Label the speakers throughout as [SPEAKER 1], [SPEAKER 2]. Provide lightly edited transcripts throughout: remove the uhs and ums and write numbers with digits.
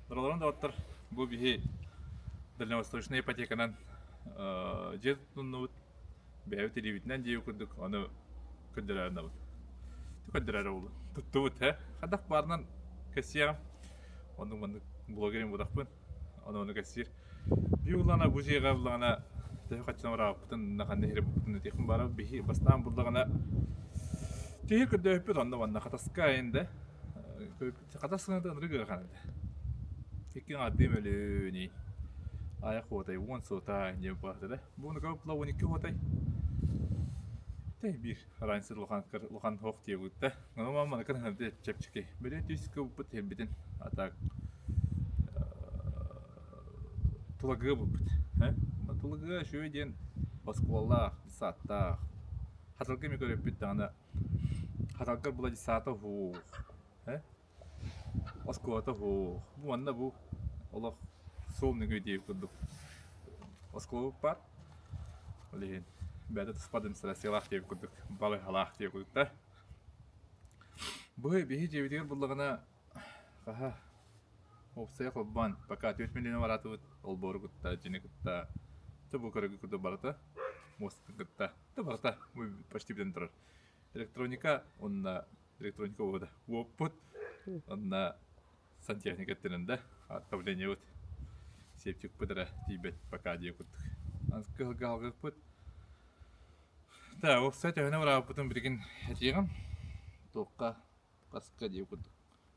[SPEAKER 1] Доролорун доҕоттор, бу биһи дальневосточнай ипотеканан дьиэ тутуннубут, бэйэбит илиибитинэн дьиэ курдук ону көрдөрөөрүнэбит. Көрдөрөөрү буоллун. Туттубут, э? Хадах баарынан кэссиэҕим. Оннук маннык блогерин будахпын. Ону ону кэссиир. Биһи буллаҕына бу дьиэҕэ буллаҕына төһө хаччынан бараабыппытын ханна иһирбиппитин этиэхпин баара биһи бастаан буллаҕына киһи көрдөөбүппүт онно манна Хатаска айан да Хатас сыаната ынырык ыарахан этэ. Икки аҥаардыы мөлүөний айах хуотай уон сылта диэн буолла да. Бу була 12 хуотай. Тэ биир разница улахан улахан хоох диэбит да. Ону мамма кын чэпчэки. Били түс кыбыппыт хирбитин. А так Тулагыга булбут. Тулагыга үчүгэй диэн оскуолалаах, детсадтаах. Хатылга эмиэ көрөппүт даҕаны Хатылга була детсада уһуох, оскуолата уһуох. Бу манна бу олох суол нөҥүө диэбит курдук оскуолабыт баар. Ол иһин бэйэтэ туспа администрациялаах диэбит курдук, балыыһалаах диэбит курдук да. Бу биһи дьиэбитигэр буллаҕына Хаһа, уопсайа холбоон, пока 4 миллион бараатыбыт, олбуору кытта, дьиэни кытта, да бу көрөгү кытта барыта, муостатын кытта, да барыта почти бүтэн турар. Электроника уонна электроника уода уоппут, уонна сантехника өттүнэн да давлениебыт септикпыт эрэ тиийбэт пока диэ курдук. Кыһылга алгыппыт. Да, уопсай төһөнө бараабыппытын билигин этиэҕим. Туохха Хаска диэ курдук.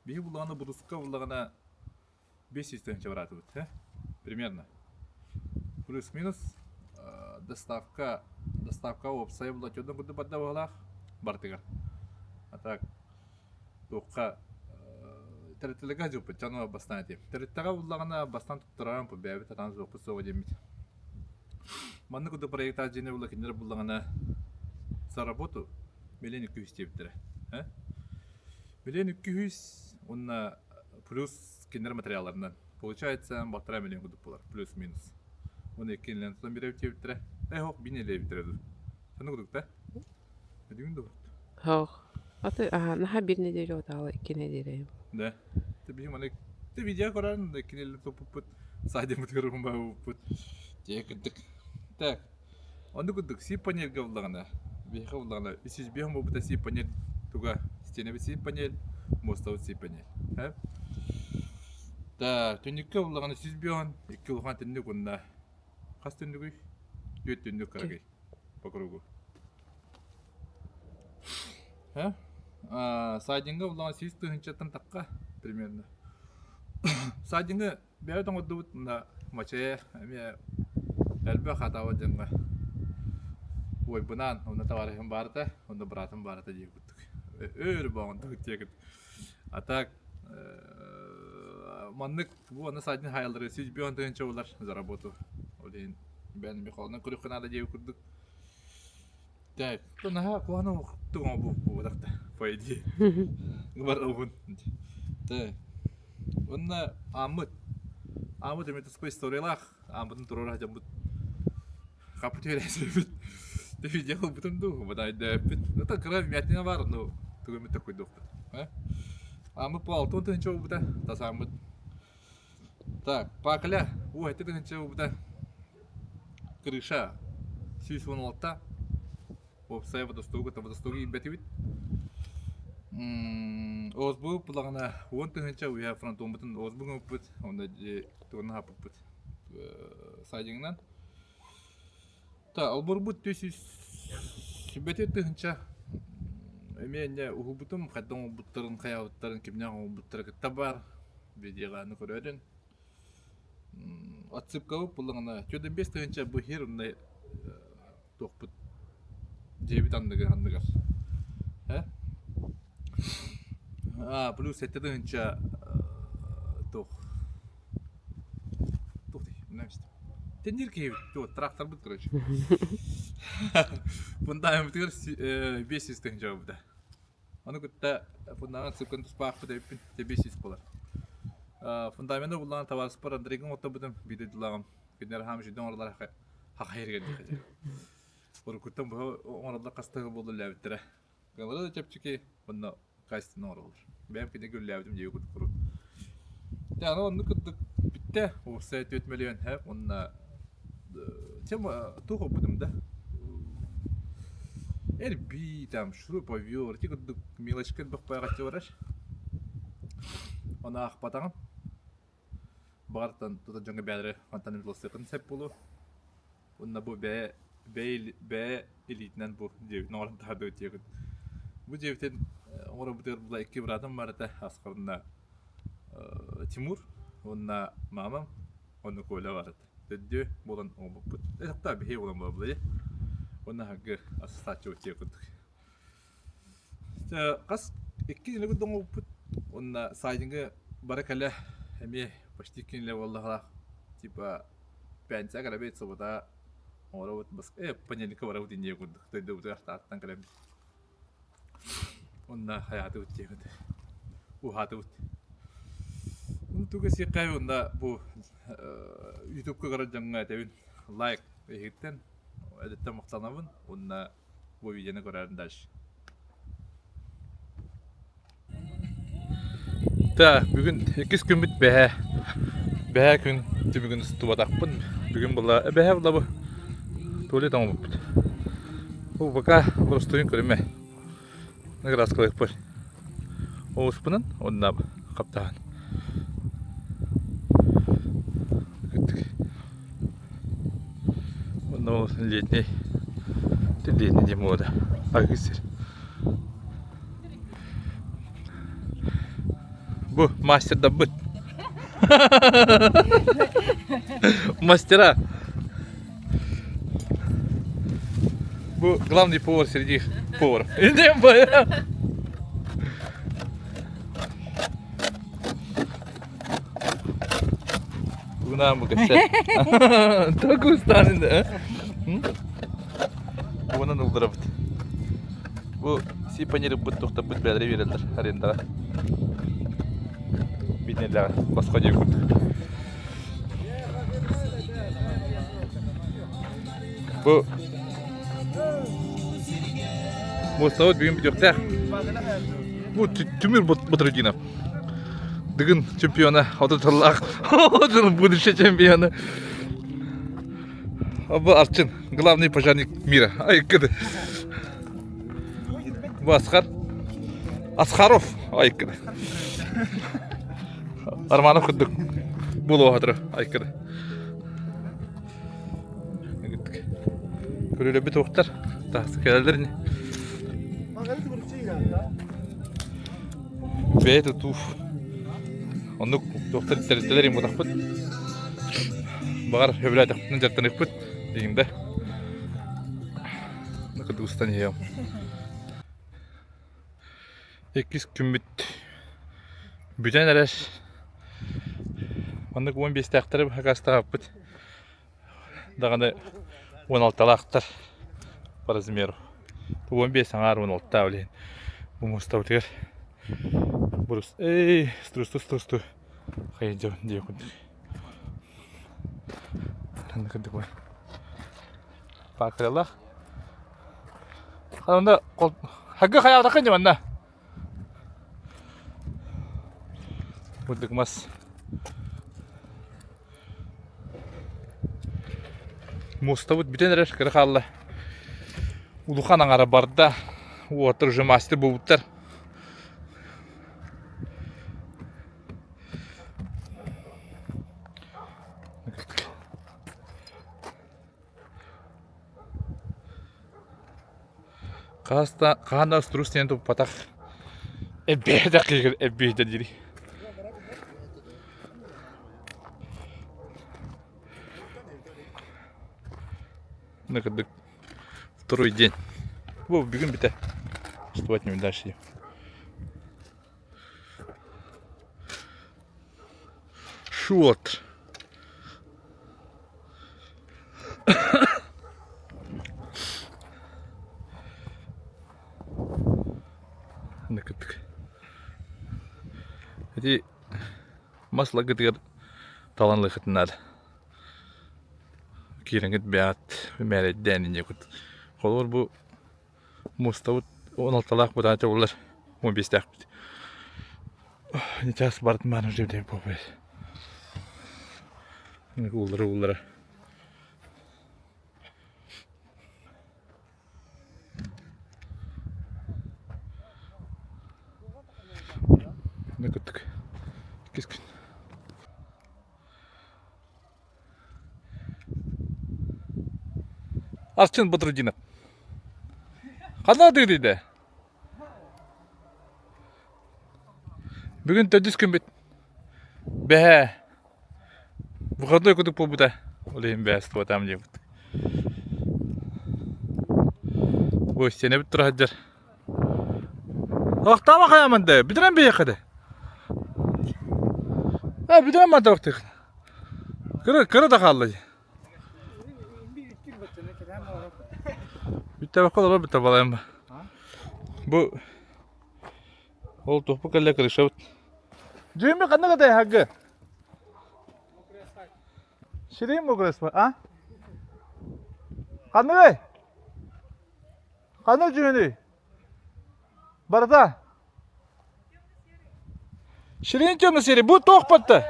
[SPEAKER 1] Биһи буллаҕына буруска буллаҕына 500 тыһыынча бараатыбыт, э? Примерно. Плюс-минус доставка доставка уопсайа була чодон курдук барда быһалаах бартыгар. А так туохха тэрилтэлэргэ дьылпыт дьоно бастаан этиэм. Тэрилтэҕэ буллаҕына бастаан туттарарым бэйэбит атаан суохпут суоҕа диэммит. Маннык курдук проектаах дьиэни була кинилэр буллаҕына за работу Миллион 200 диэбиттэрэ. Э? Миллион 200 уонна плюс кинилэр материалларынан. Получается, балтараа миллион курдук буолар, плюс-минус. Уонна икки миллион тутан бирэбит диэбиттэрэ. Э, ох, бин элэбиттэрэ дуу. Сонно курдук да? Өдүгүн да
[SPEAKER 2] Ох. Аты аха наха бир неделя отаала икки неделя.
[SPEAKER 1] Да. Ты биһи маны ты видео көрөн икки неделя туппуппут. Саадемытыгар умбаабыппыт. Дьэ кырдык. Так. Оннук курдук сип-панельга буллаҕына, биһиэхэ буллаҕына 305 буолбута сип-панель туга стенабыт сип-панель, муостабыт сип-панель. Э? Так, түннүккэ буллаҕына 105 икки улахан түннүк уонна хас түннүгүй? Түөрт түннүк кыракый по кругу. Э? А, сайдинга буллаҕына 100 тыһыынчаттан тахха примерно. Сайдинга Бэйэбит оҥордубут мына мачайа эмиэ элбэх атаабат дьоҥҥо уойбунаан онно табаарыһым баар этэ, онно быраатым баар этэ диир курдук. Өөр боҕонтубут диэкит. А так маннык бу аны саадьын хаайаллары 150 тыһыынча булар за работу. Ол иһин бэйэни Михалынан көрүөххэ наада диэбит курдук. Так, то наһаа куһаҕан оҥоһуктук оҥорбуппут да, по идее. Барабын. Так. Уонна ааммыт. Ааммыт эмиэ туспа историялаах. Ааммытын туруора сылдьаммыт хаппыт үөрээсибит. Видео ылбытым дуу, бадайдээппит. Это кыра вмятина баар, ну тугу эмит такойдуохпут. Ааммыт по 60 тыһыынча буолбута, тас ааммыт. Так, пакля, уу 7 тыһыынча буолбута. Крыша 116. Уопсайа водостогу кытта водостогу иирбэтибит. Озбу булаҕына 10 тыһыынча уйа фронтоммутун озбу гыммыппыт, онно тугун аһаппыппыт сайдиҥынан. Та олборбут 404 тыһыынча эмиэ инньэ уһулбутум, хайдах оҥорбуттарын, хайаабыттарын, кимнээх оҥорбуттара кытта баар. Видеоҕа көрөөрүн. Отсыпкабыт буллаҕына 45 тыһыынча бу херумнай туохпут дьиэбит анныгар анныгар. Э? А, плюс 7 тыһыынча туох туох дии Теннир киһибит, туох тракторбыт короче. Фундаментыгар 500 тыһыынча буолбута. Ону кытта фундамент сыккын туспаахпыт эбиппин, 500 буолар. Фундамены буллаҕын табаарыспар Андрейга оҥотторбутум, биир дойдулааҕым. Кинилэр хаам үчүгэй оҥороллор хахайыргар диэхэ. Уруккуттан быһа оҥороллор хастыга буолла үлэлээбиттэрэ. Кыалара да чэпчэки, онно качественно оҥороллор. Бэйэм кинигэ үлэлээбитим диэби курдук куруук. Дьэ, аны оннук курдук бүттэ. Уопсай 4 мөлүйүөн һэп уонна тема туох ылбытым да эрбии там шуруповерт ити курдук мелочка элбэх байҕаччы барар. Ону аахпатаҕым. Баҕартан тута дьоҥҥо бэйэлэрэ мантан ылсыаххын сөп буолуо. Уонна бу бэйэ бэйэ бэйэ илиитинэн бу дьиэбитин оҥорон таһаардыбыт диэбит. Бу дьиэбитин оҥоробутугар була икки быраатым бар этэ Асхарна Тимур уонна маамам уонна Коля бар этэ. Төрдүө буолан оҥорбуппут. Э биһиги буолан буолабыт Уонна аһаргы ассоциация дьиэ курдук. Хас икки нэдиэлэ курдук оҥорбуппут уонна сайдиҥҥа бара кэлэ эмиэ почти 2 нэдиэлэ буоллаҕына типа пенсия кэлэбит субута оҥоробут понедельникка барабыт инньэ курдук дойдубутугар Тааттан кэлэбит уонна хайаатыбыт диэбит уһаатыбыт тугу сиэххэ уонна бу ютубка көрөр дьоҥҥо этэбин лайк эһигиттэн эдиттэн махтанабын уонна бу видеоны көрөөрүн дальше. Так, бүгүн иккис күммүт бэһэ. Бэһэ күн түмүгүн устубатахпын. Бүгүн була бэһэ була бу туалет оҥорбуппут. Бу пока боростуойун көрүмэ. Наградскалыахпын. Оҕуспунан уонна хаптаһан. Онно ол летний летний диэн буолуо аргыс сир. Бу мастердарбыт. Мастера. Бу главный повар среди поваров. Угнаан бу кэпсэ. Такустаан Уонан ылдырабыт. Бу сипанербыт тухтарбыт бэйэлэрэ биэрэллэр арендаҕа. Бинэлэҕэ босхо диэн курдук. Бу муостабыт бүгүн бүтүөхтээх. Бу Тимур Батрутдинов. Дыгын чемпиона, 30 сыллаах будущий чемпиона. Бу Арчын, главный пожарник мира. Айыккыды. Бу Асхар. Асхаров айыккыды. Арманов курдук буолуо айыккыды. Көрүүлэрбит уохтар, тахса кэлэллэр ини. Бэйэ тутууф. Оннук туохтар тэрилтэлэр иммутахпыт. Баҕар сөбүлээтэхпитинэ дьарыктаныахпыт диигин да. Кыргызстан иһиэм. Иккис күммүт бүтэн эрэр. Маннык 15-тээхтэри акаастаабыппыт. Даҕаны 16-лаахтар по размеру. 15 аҥаар 16 билигин бу муостабытыгар бурус эй струсту струсту хайдьабын диэ курдук. Ханна кырдык бай. Паакыралаах. Ханна хагы хайаатаххын дьэ манна. Бурдук мас. Муостабыт бүтэн эрэр кыра хаалла. Улахан аҥара барда. Уоттар уже мастер буолбуттар. Хаста хаһан да струс диэн туппатах эббиэтэх киһи эббиэтэ дири. Ну кырдык второй день. Бу бүгүн бүтэ. Вставать не дальше. Шот. Ити мас лагытыгар талан ылыаххытын наада. Киирэҥҥит бэйэҕит мээрэйдээн инньэ кут. Холобур бу муостабыт 16-лаах бытаан буоллар 15-тээхпит. Сейчас барытын баарын уже буолбут. Ууллара ууллара. Кыттык. Иккис күн. Арчын Бодрудинов. Ханна атыылыйда? Бүгүн төрдүс күммүт. Бэһээ. Выходной курдук буолбута. Ол иһин бэһээ сытыбатаам диэбит. Ой, сиэнэбит тура сылдьар. Охтаама хайааман да, бүтүрэн биһиэхэ да. Э, бүтүрэн манта охтык. Кыра, кыра да хаалла. Бүттэбэккэ олорор бүтэ балайым. Бу ол тухпу кэллэ крышабыт. Дьүмми ханна катай хагы? Ширин мугрес а? Ханныгай? Ханна дьүһүнүй? Барыта? Ширин темно серый. Бу туох батта?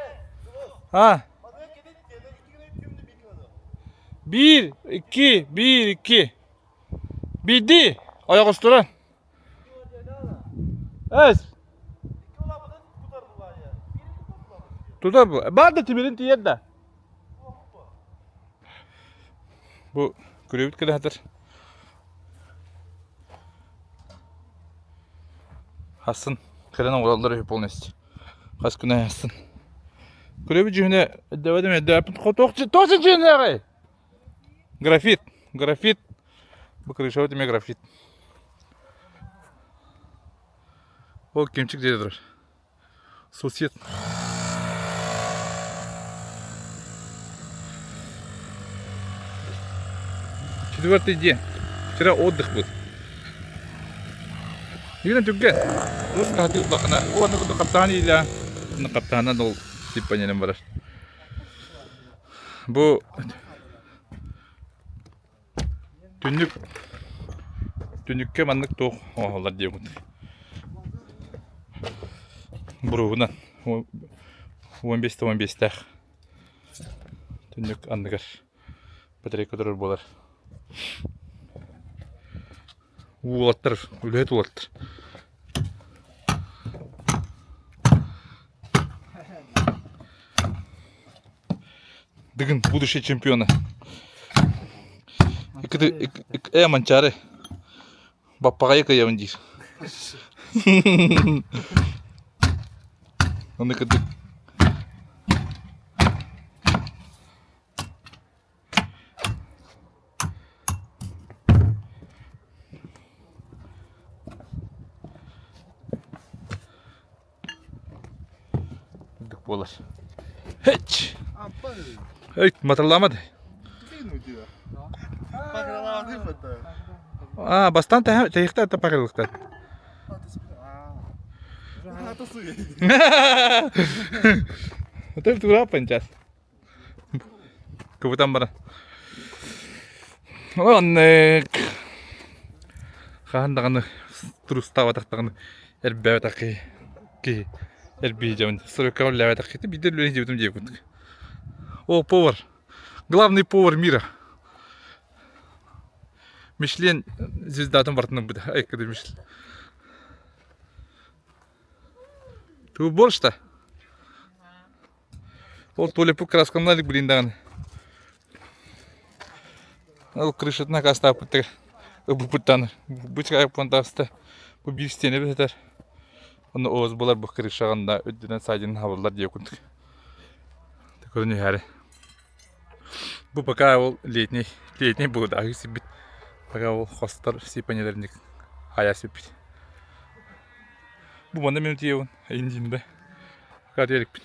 [SPEAKER 1] А? Биир, икки, биир, икки. Биирдии. Ойоҕостуран. Эс. Тутар бу. Бар да тимирин тиийэр да. Бу күрүөбүт кэлэ сытар. Хассын кэлэн оҥороллор үһү полностью. Хас күн аһасын. Күрүөбүт дьүһүнэ өйдөөбөтүм өйдөөппүт. Туох туох дьүһүнээҕий? Графит. Графит. Бу крышабыт эмиэ графит. Ол кимчик дьиэ турар. Сосед. Четвертый день. Вчера отдых был. Юна түгге. Ус катил бакына. Оны куду каптаан иля. Оны каптаанан ол типпаненен барар. Бу Түннүк түннүккэ маннык туох оҥоһуллар диэбит. Буруһунан 15 15-тээх түннүк анныгар батарейка турар буолар. Уолаттар, үлэһит уолаттар. Дыгын будущий чемпиона. Э, Манчаары. Баппаҕайы кыайабын диир. Оны кырдык. Үрдүк буолар. Хэч! Эй, матырламады. А, бастан тэйихтэ это парылыктар. Это тура панчас. Кыбытан баран. Оннук. Хаһан даҕаны трустаабатах даҕаны эрбээбэтэх киһи киһи эрбии дьабын стройкаҕа үлэлээбэтэх киһи биирдэ үлэлии сылдьыбытым диэбит курдук. О, повар. Главный повар мира. Мишлен звездатын барытын ылбыта. Айкыды Мишлен. Ты борщ-то? Ол туалеппут краскалана илик билин даҕаны. Ол крышатын акаастаабыттар ылбыппыттан бычка таҕыста. Бу биир стенэ сытар. Онно оҕус буолар бу крышаҕында үрдүнэн саадьын хабыллар диye курдук. Көрөн иһээри. Бу пока ол летний летний буолудаҕы сиппит. Пока ол хостор сипанелерник хайа сиппит. Бу манна минут иевын, индин да. Пока диэрикпин.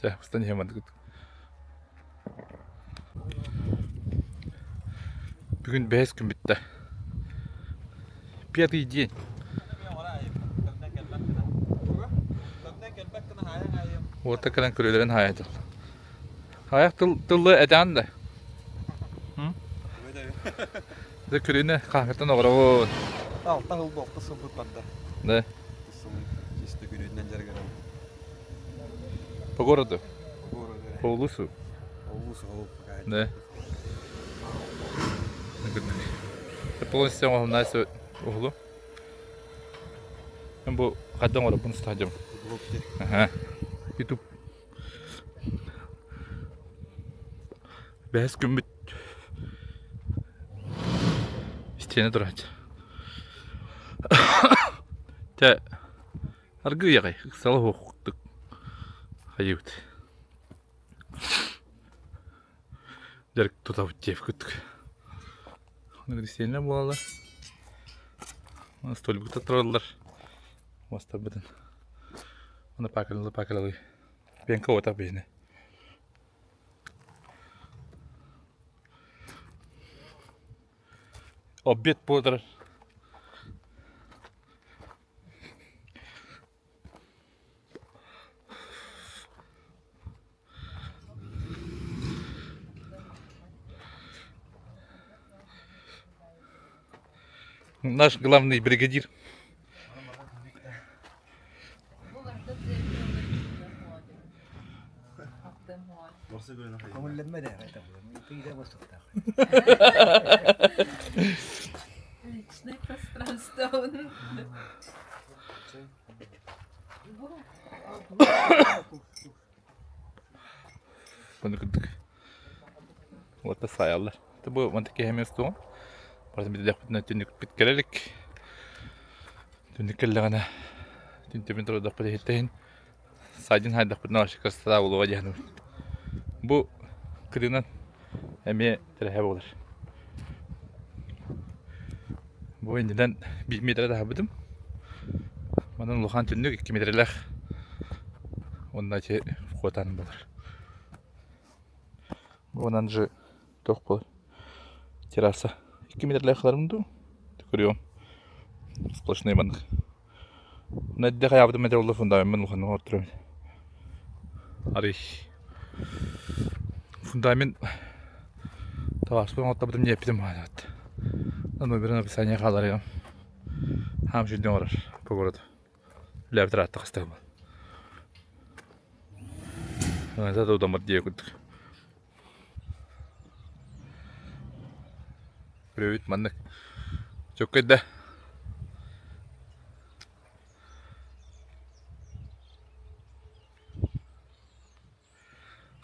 [SPEAKER 1] Чэ, устан иһэ маннык. Бүгүн бэһис күн бүттэ. Пятый день. Уота кэлэн көрүлэрин хаайа тыл. Хайах тыл тыллы этээн да. Дэ күрүнэ хаһыттан оҕоробун.
[SPEAKER 3] Алта сыл буолта сылбыт барда.
[SPEAKER 1] Да.
[SPEAKER 3] Сыл чисто күрүнэн дьарыгырабын.
[SPEAKER 1] По городу?
[SPEAKER 3] По городу.
[SPEAKER 1] Полусу.
[SPEAKER 3] Полусу ол пока.
[SPEAKER 1] Да. Полностью оҥоһуннаа уһулу. Бу хайдах оҥоробун устаадьым. Аха. Ютуб. Бэһис күммүт истиэнэ турааччы. Тэ аргыый аҕай ыксала суохтук хайыыбыт. Дьарык тутабыт диэбит Истиэнэ буолаллар. Столбикта тураллар. Мастарбытын. Уонна паакалыы паакалыы. Пенка уотах биһини. Обед буолар. Наш главный бригадир.
[SPEAKER 2] Личное пространство.
[SPEAKER 1] Bunu кырдык. Вот сайаллар. Бу мантык киһи тугун. Барытын билиэхпитинэ түннүкпүт кэлэ илик. Түннүк кэллэҕинэ түнтүбүн турдахпыт иһиттэһин сайдын хайдахпытына вообще красота буолуоҕа диэн. Бу кырыынан эмиэ тэрэһэ буолар. Бу иннинэн биир миэтэрэ таһаарбытым. Манан улахан түннүк 2 миэтэрэлээх уонна ити вход буолар. Онон же туох буолар терраса 2 миэтэрэлээх ыларым дуу көрүөм сплошной маннык. Нэддэ хайаабытым этэ буолла фундамеммын улаханнык оҥортором. Арый фундамент табаарыспын оҥотторбутум диэппитим хаалаат. Номерын описание хааларыам. Хаам сүрдүн оҥорор по городу. Үлээбит ыраатта хастыгым. Это удамыр диэ курдук. Көрөбүт маннык. Чөккөйдө.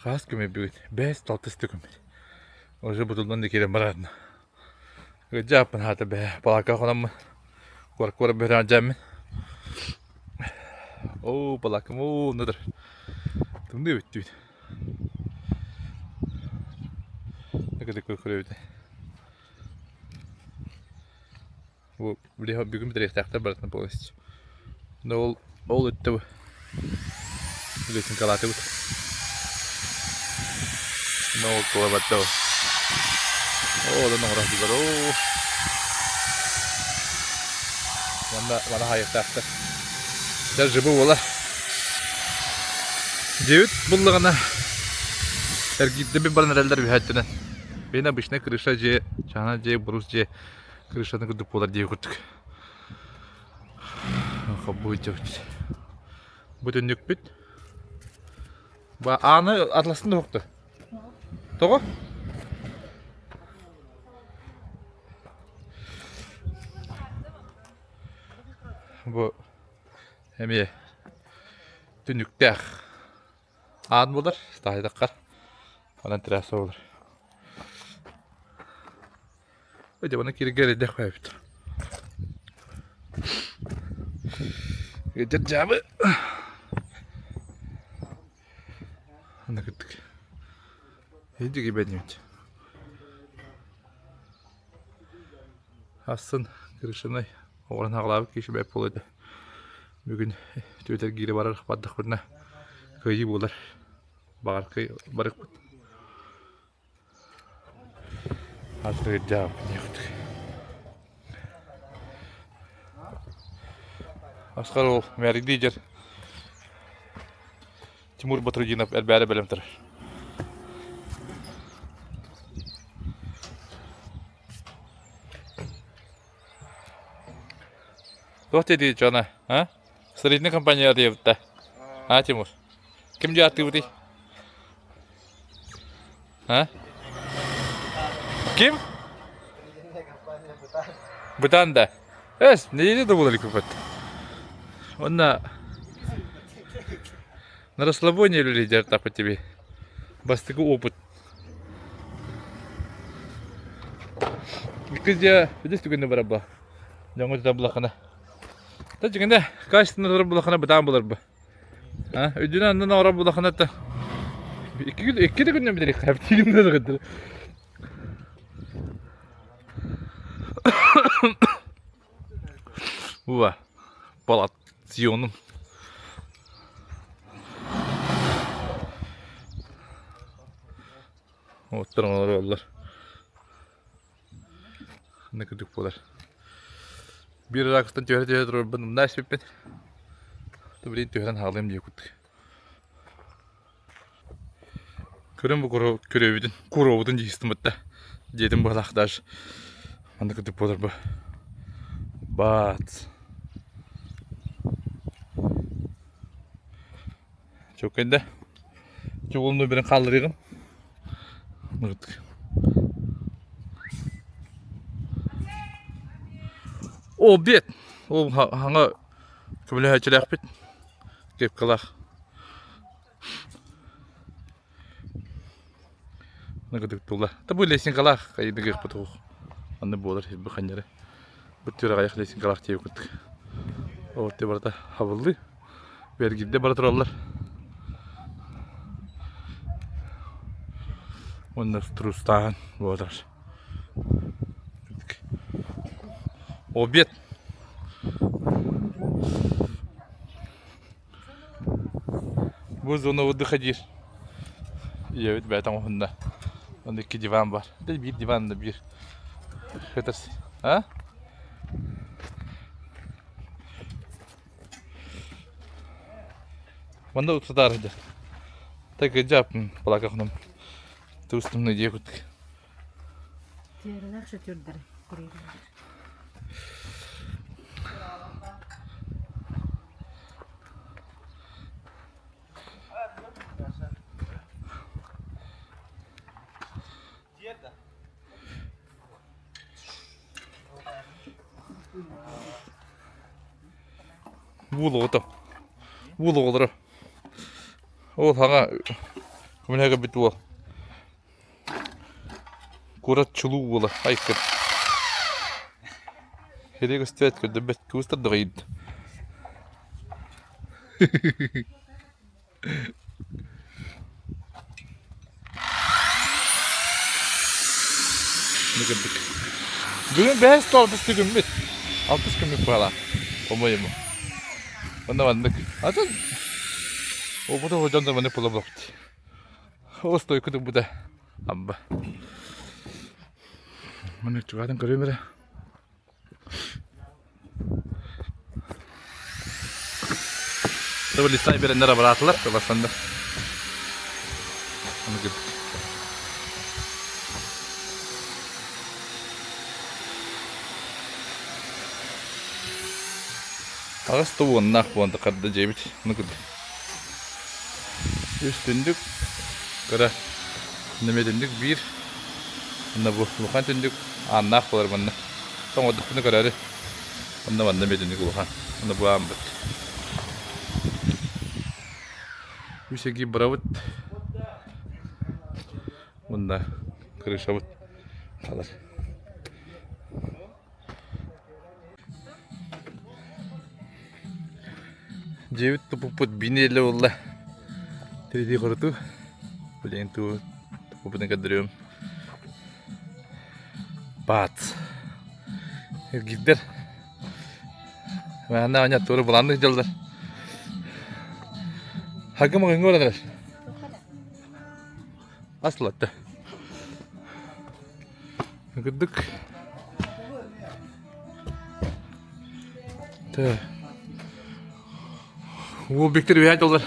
[SPEAKER 1] Хаас көмөйбүгүт. Бэс талтысты көмөй. Уже бутулдан да киирэн бараатына. Ыдьааппын хаата бэһэ. Палака хонаммын. Куоракка баран бэһэ дьааммын. Оо, палакам, оо, нытыр. Тымныы бүттүүт. Бу бүгүн бүтэриэхтээхтэр барытын полностью. Но ол ол өттө бу лесенкалаатыбыт. Но ол тула барда ол. Оо, онон оҥорооччулар оо. Манна мана хаайыахтаахтар. Дьэ жыбы буолар. Дьиэбит буллаҕына эргийдэ баран эрэллэр үһээттэнэн. Бэйэн обычная крыша дьиэ, чаана дьиэ, брус дьиэ крышатын курдук буолар дии курдук. Хоббуй дьэбит. Бу түннүкпүт. Ба ааны атластын да хокту. Тоҕо? Бу эмиэ түннүктээх аан буолар, таайдаххар онон терраса буолар. Дьэ, маны киргэ эрэйдэх эбит. Дьэ, дьаабы. Аны кыттык. Иди гибеннибит. Асын крышанай оҕорон хаҕалаабыт киһи бэп буолуо этэ. Бүгүн түөтэр гиирэ барар бардахпытына кыайыы буолар. Баҕар барыкпыт. Атырдьаабыт диэхтик. Аскар ол мээригдии дьэр Тимур Батрудинов элбээри бэлэм турар. Туох диэтий дьоно, а? Строительная компания диэбит да? А, Тимур? Ким дьааттыыбытый? А? Ким? Бытаан да. Эс, неделя да буолар иккиппит. Онно на расслабоне үлэлиир таппыт тебе. Бастакы опыт. Иккис дьэ, үдүс түгэнне барабба. Дьоҥҥо тута булахына. Та дьиҥинэ, качественно турар булахына бытаан буларба. А, өйдүнэн аннын оҥорор булахына та. Икки күн, икки да күннэн бүтэриэххэ, тигиннэ да Уа, палат сионум. Оттор олороллор. Ханна кырдьык буолар. Биир ракурстан түһэрэ-түһэрэ турарбын умна испиппин. Билигин түһэрэн хаалыам диye курдук. Көрөн бу көрөбүтүн, куруобутун дьиистим да. Дьиэтин быһалаах даже. Манна кырдьык буолар бу. Баат. Чөккөйдө. Чугунну бирин хаалларыгым. Обед. Ол хаҥа көмөлөһөөччүлээхпит. Кепкалаах. Нагадык тула. Та бу лесенкалаах кайдыгыахпыт ух. Анны буолар бу ханнары. Бу түрэҕайах лесенкалаах тиэбит курдук. Ол те барыта хабыллыы. Бэргирдэ бара тураллар. Уонна трустааһын буолар. Обед. Бу зона отдыха диир. Ийэбит бэйэтэ оҥоһунна. Онно икки диван бар. Да биир диван да биир. Көтөр. А? Манна утутаар сылдьар. Такыдьааппын балаакахыным тубус-тымныы дьиэ курдук.
[SPEAKER 4] Тиэрэлээх сөтүөрдэрэ кириэллэр.
[SPEAKER 1] Уул оҕото. Уул оҕолоро. Ол хаҥа көмүлэһэ көрбүт уол. Куорат чулуу уола айкыр. Хэрэг өстөөт көрдөрбөт кыбыстар даҕайыт. Бүгүн бэһис алтыс күммүт. Алтыс күммүт буолла. По-моему. Онно маннык. Атын Опыты дьон да маннык була буолбут. Ол стойкутук бута. Амба. Маннык чугаатын көрүөм эрэ. Тобу листай береннер абыраатылар кыласандар. Аны кырдык. Аҕыс да уоннаах буолан харда дьиэбит. Аны кырдык. Үс түндүк, кыра нөмө түндүк биир. Онно бу улахан түндүк ааннаах буолар манна. Тоҥордохпуна көрөөрү. Онно манна медүнүк улахан. Онно бу ааммыт. Үс эги барабыт. Мунна крышабыт халар. Дьиэбит тупуппут биир буолла. Тиритии хорутуу. Билигин туу тупуппутун көрдөрүөм. Баат. Эргийдэр. Маана аня туору буланнык дьаллар. Хагы маңыңы оранар. Аслатты. Кырдык. Тэ. Уол бектер бэйэ дьаллар.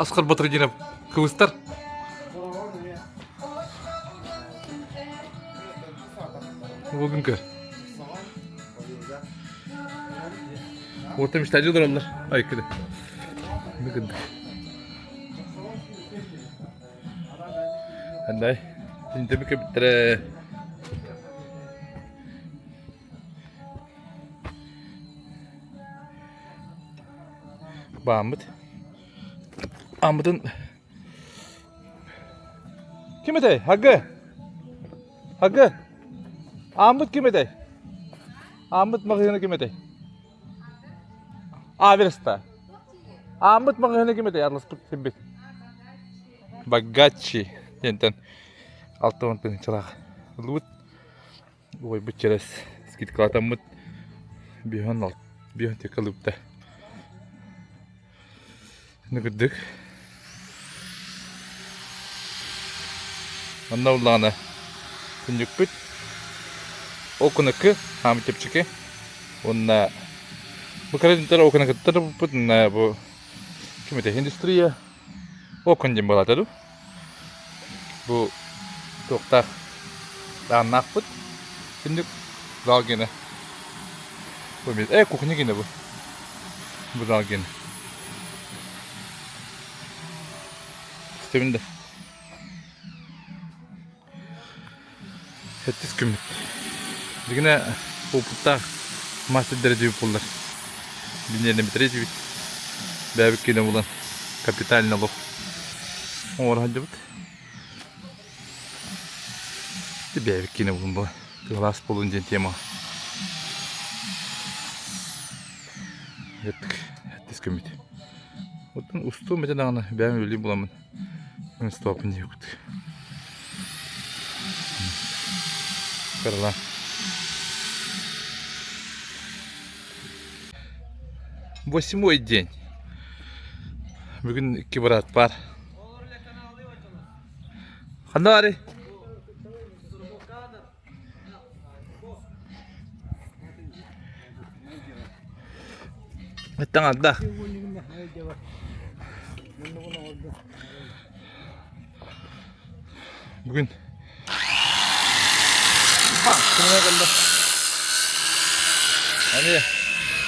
[SPEAKER 1] Асқар Батырдинов кыбыстар. Бүгүн көр. Орта мечтали олороллор. Ай, кыды. Хандай Тинтэби кэбиттэрэ. Бааммыт. Ааммытын Ким этэй? Хагы! Хагы! Ааммыт ким этэй? Ааммыт маҕаһыына ким этэй? Аверста. Ааммыт маҕаһыына ким этэй? Арласпыт кимбит? Богачи диэнтэн 60 тыһыынчалаах ылбыт. Уойбут чэрэс скидкалатаммыт биһон биһон текка ылыбыта. Нүкүрдүк. Онно уллаҕына күннүкпүт окунакы хаамы чэпчэки уонна бу кредиттэр окунакыттар буппут бу ким этэ индустрия окун диэн буолаата дуу бу туохтаах дааннаахпыт күннүк зал гиэнэ бу кухня гиэнэ бу бу зал гиэнэ Истэбин да Сэттис күммүт. Дьигинэ опыттаах мастердэрэ дьиэбит буоллар. Биннэрнэмитэрэ дьиэбит. Бэйэбит киинэ булан капитальный олох оҥоро сылдьабыт. Бэйэбит киинэ булан буолан кылаас буолун диэн тема. Сэттис күммүт. Оттон устуум этэ даҕаны бэйэм үлэлии буламмын Стоп диэбит. Кырла. Восьмой день. Бүгүн икки брат бар. Ханна бары? Таҥарда. Бүгүн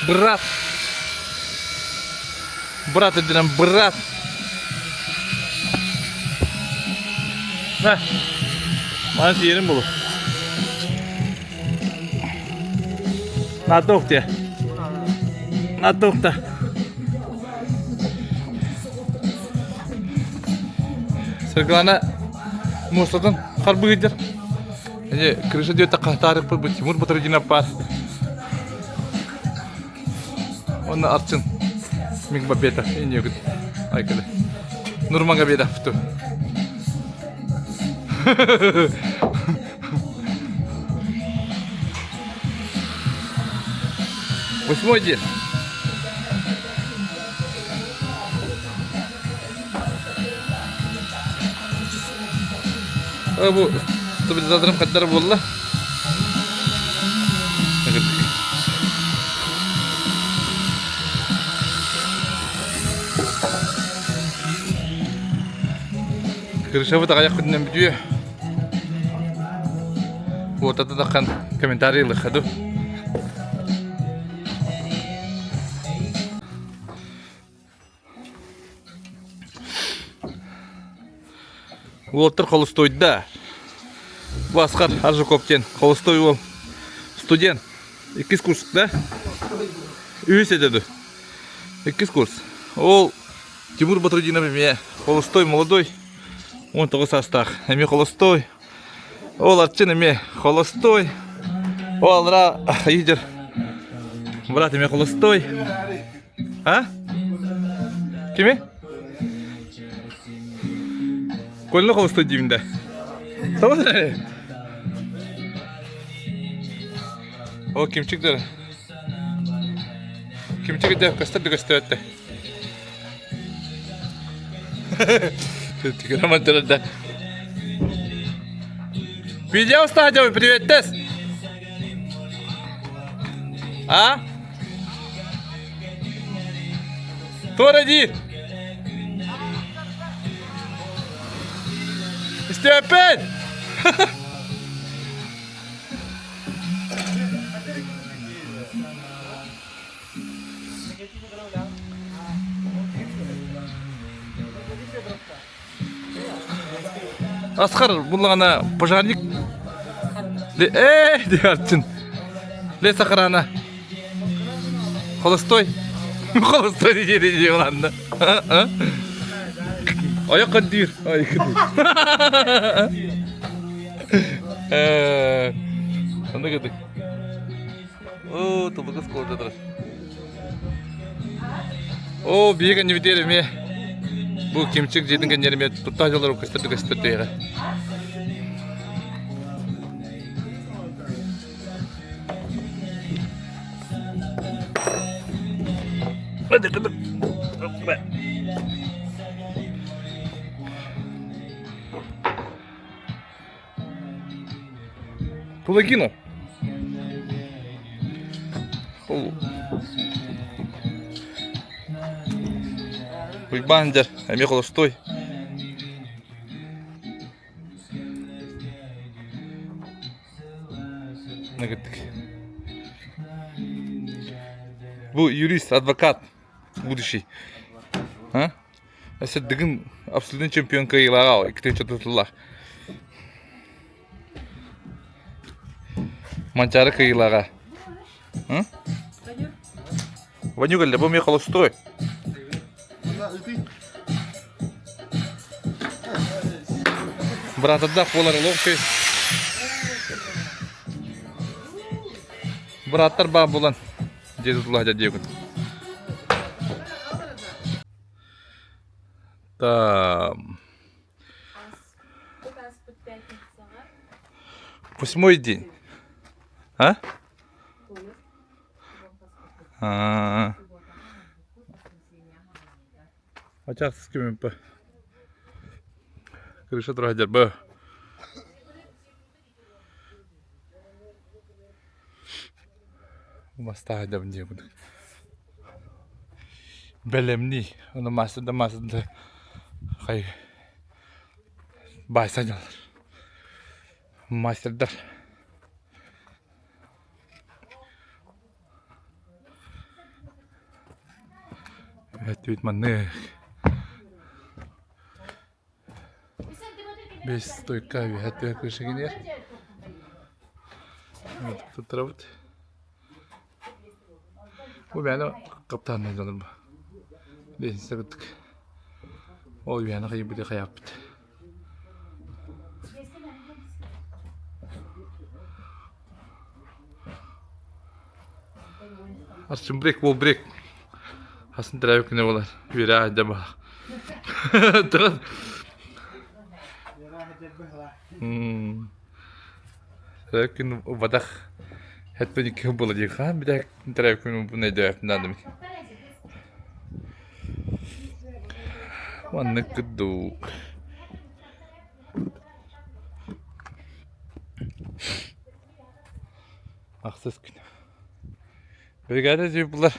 [SPEAKER 1] Брат. Брат үрдүнэн брат. Маны сиэрим булу. Надо ухте. Надо ухта. Саргылана муостатын харбыгыдыр. Эне крыша диэт хатаарыппыт бу Тимур Батырдинов бар. Онно Арчын Мигбабетов инньэгит айкыды. Нурмагомедов ту. Восьмой день. Бу стабилизаторым хаддар буолла. Крышабыт аҕыйах күнүнэн бүтүө. Уотата таххан комментарий ылыхха ду. Уолаттар холустуойда. Бу Асхар Аржаков диэн холустой уол. Студент. Иккис курс, да? Үһүс этэ ду. Иккис курс. Ол Тимур Батрудинов эмиэ холустой молодой. 19 саастаах. Эмиэ холостой. Ол Арчын эмиэ холостой. Ол алра лидер. Брат эмиэ холостой. А? Кими? Кольны холостой деймін да. Tamam О, кимчик дэр. Кимчик да көстөр да көстөр да. Видео ставь, привет, Тесс. А? Туора диир. Истиэппин! Асқар буллаҕына пожарник э диэхчин. Лес охрана. Холостой. Холостой диэри диэн Ойох көрдүүр. Ой көрдүүр. Онно кырдык. Оо, тулугус куорда турар. Оо, биһиги кэннибитигэр эмиэ бу Кимчик дьиэтин кэннигэр эмиэ туттаах дьоллор көстөр да көстөр диэҕэ. Тулагино. Уйбаан дьэр, эмиэ холостой. Бу юрист, адвокат будущий. А? Өссө Дыгын абсолютный чемпион кыайыылааҕа иккитинчи тутуллар. Манчаары кыайыылааҕа. Ваню кэллэ, бу эмиэ холостой. Быраатардаах буолар олох үчүгэй. Бырааттар баар буолан дьиэ тутулла сылдьар диэбит. Там. Восьмой день. А? А. Очах күмүппэ. Крыша тура сылдьар бу. Бастаах сылдьабын диye курдук. Бэлэмнии. Ону маастар да маастар да хай баайса дьалар. Мастердар. Өттүбүт маннык. Бэс стойка үөһэ түһэ крыша киниэр. Туттарабыт. Бу мээнэ каптааннай дьонум бу. Лестница кыттык. Ол үөһэни хайыппыты хайааппыт. Арчын брек бол брек. Хасын тирээбит күнэ буолар. Үөрэ аһдьа баах. Тыгын. Тирээбит күн убатах хэттэн икки буола дии хаан битэ тирээбит күн бу нэдээппин наадам. Маннык курдук. Ахсыс күн. Бригада дьиэ булар.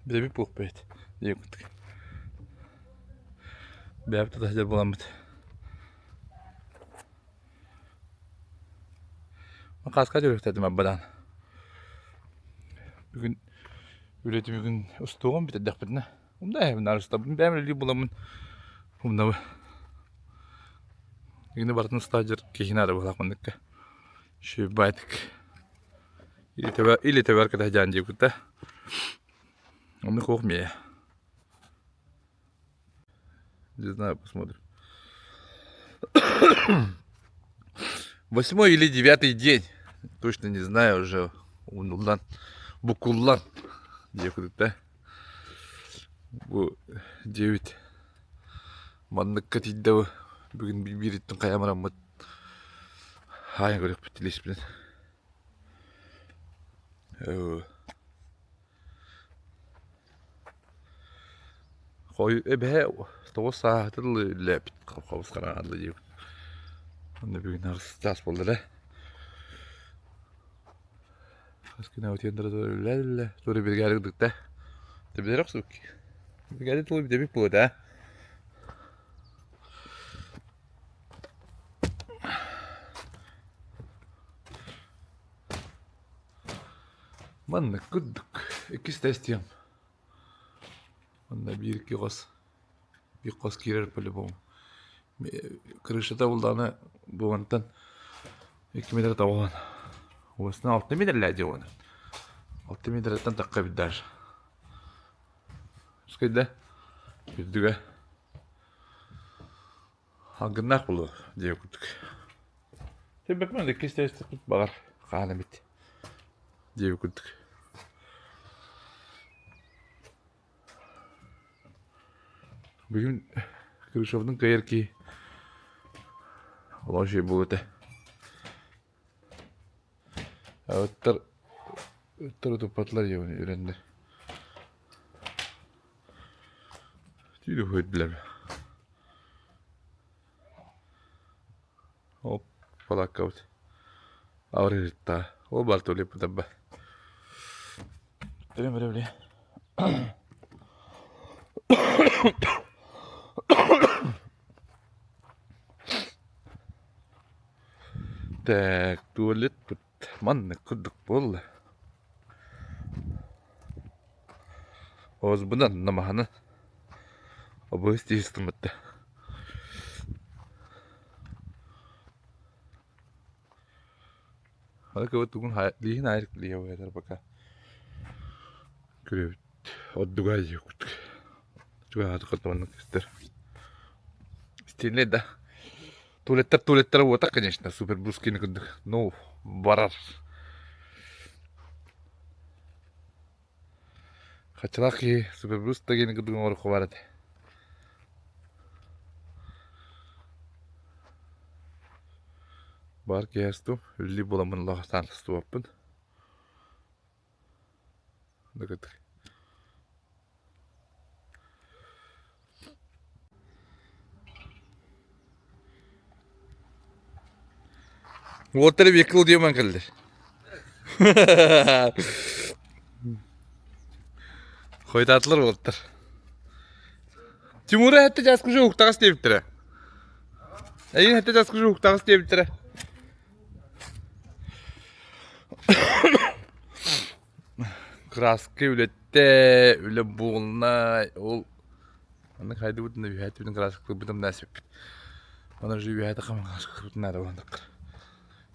[SPEAKER 1] Билэбит буолбайт диэн курдук. Бэйэбит тута сылдьар буоламмыт. Хааска дьөрүктэтим абадан. Бүгүн үлэ түмүгүн устуоҕум бүтэрдэхпитинэ. Умна эһэбин арыстабын бэйэм үлэлии буламмын умнабын. Игини барытын устаадьыр киһини ары буолаах манныкка. Шибайтик. Или тэбэр кытаһ дьаан диэбит да. Онну хуох миэ. Не знаю, посмотрим. Восьмой или девятый день. Точно не знаю уже. Унуллан. Букуллан. Диэкудук да. Бу девять. Манныкка тиийдэ бу. Бүгүн биириттэн хайа мараммыт. Хаайан көрүөхпүт илиспинэн. Хой эбэһэ тоҕус сааһыта дылы үлэлээбит хабыс хараҥа дылы диэбит. Онно бүгүн аҕыс чаас буолла эрэ. Хас күн аутиендара үлэлээ туора биригээдэ кырдыкта. Тэбилэр охсубут. Биригээдэ тылы бүтэбит буолуо да. Маннык курдук иккис тестиям. Онно биир икки хос биир хос киирэр по-любому. Крышата буллаҕына бу мантан 2 метр тоҕуһан. Уосна 6 метрлээх дии уонна. 6 метртэн тахха эбит даже. Үскэйдэ үрдүгэ Алгыннаах буолуо диэ курдук. Тэбэппин иккис тэстиппит баҕар хаан эбит диэбит курдук. Бүгүн Крышевдын кыайар киһи олох үчүгэй буолуо этэ. Ыттар ыттар утуппатылар диэбин үрэннэр. Түүнү билэм. Оп, балааккабыт. Абырыһыттаа. Ол барыта улиппытабба. Төрүм били били. Так, туалет тут маннык курдук буолла. Оҕузбунан намаһаны обуһус тиһистиммитте. Тугун лиһин айрык лиһэ пока көрөбүт ордуга курдук чугаһаатык маннык көстөр стильный да туалеттар туалеттара уотах конечно супер брускини курдук ну барар хачалаах киһи супер брус да курдук оҥоруохха баар этэ Баар киһи астым, үлэлии буоламмын олох саан астыбаппын. Дыкытык. Уолаттар биэккэ диэмэн кэллэр. Хойутаатылар уолаттар. Тимура эттэ дьааскы уһуктаҕас диэбиттэрэ. Эйигин эттэ дьааскы уһуктаҕас диэбиттэрэ. Краска үлэттэ, үлэ буолна, ол маннык хайдыбытын үһээтибитин краскалыырбытын да сөппүт. Манна уже үһээтэ хаман краскалыырбытын наада буоландахха.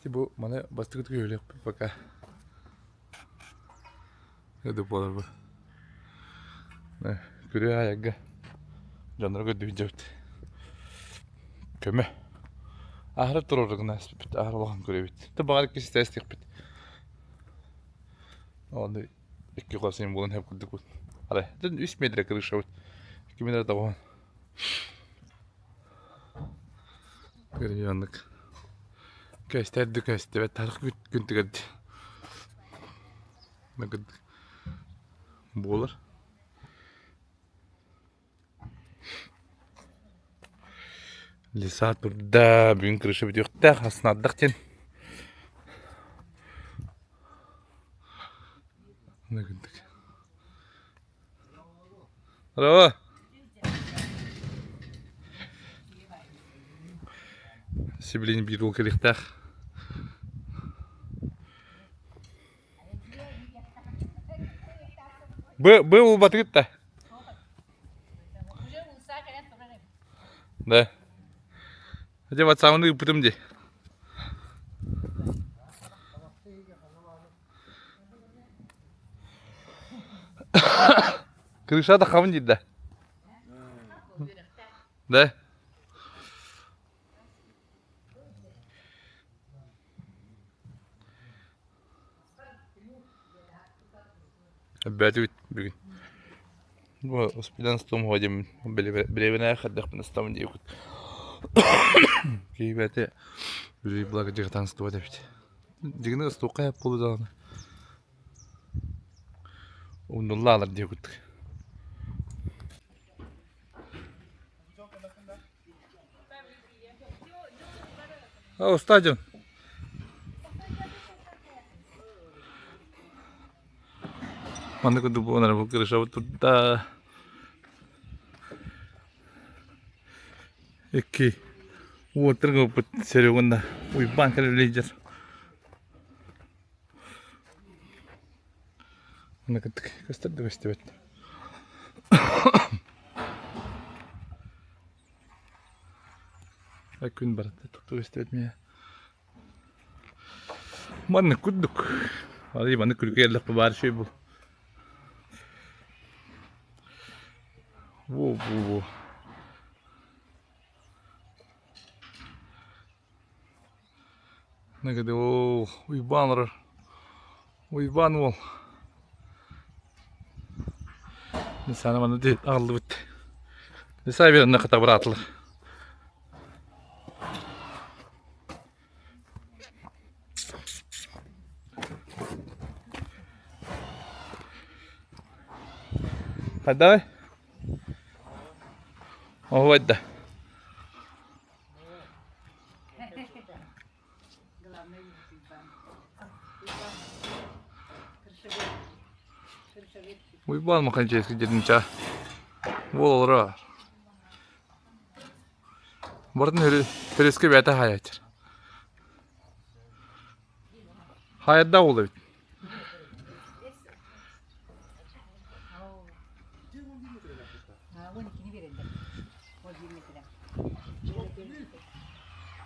[SPEAKER 1] Ти бу маны бастакы түгү пока. Өдө буолар бу. Күрүө аайга дьонноро көрдүү дьэбит. Көмө. Аһара турар гына испиппит, аһара улахан көрөбүт. Ты баҕар икки ситээстиэхпит. Оны икки хос буолан хэп курдукпут. Арай, үс метр крышабыт. 2 метр тоҕуһун. Көрүнү оннук. Көстөрдү көстүбэт тарых күн түгэрди. Буолар. Леса турда, бүгүн крыша бүтүөхтээх, аснардах диэн. Здорово. Сибилигин биир уол кэлиэхтээх. Бы бы булбатыгыт да? Да. Дьэ ватсабын ыыппытым дии. Крыша да хабын диир да? Да. Эбээтибит бүгүн. Бу успедан стом ходим билебинэ хайдахпын ыстамын диэбит. Киһибэти үлүй благо дьыгытан стуот эбит. Дьигини ыстуукка буолу даҕаны. Умнуллаалар диэбит. О, стадион. Маннык курдук буолан бу крышабыт турда. Икки уоттар гыппыт Серегунна Уйбаан кэлэ үлэйдэр. Маннык кыттык көстөр да көстүбэт. Күн барыта туттук истибит миэ. Маннык курдук. Али маннык күлүкэ эллэхпэ баар үчүгэй бул. Во-во-во. Нагады ол Уйбаан олорор. Уйбаан уол. Нисана манна аҕаллыбыт. Нисаа биэрэннэ хата быраатылар. Хайдаҕый? Оһуойда. Уйбаан Маханчевский дьэринча уол олорор. Барытын өрүскэ бэйэтэ хаайааччы. Хаайардаах уол эбит.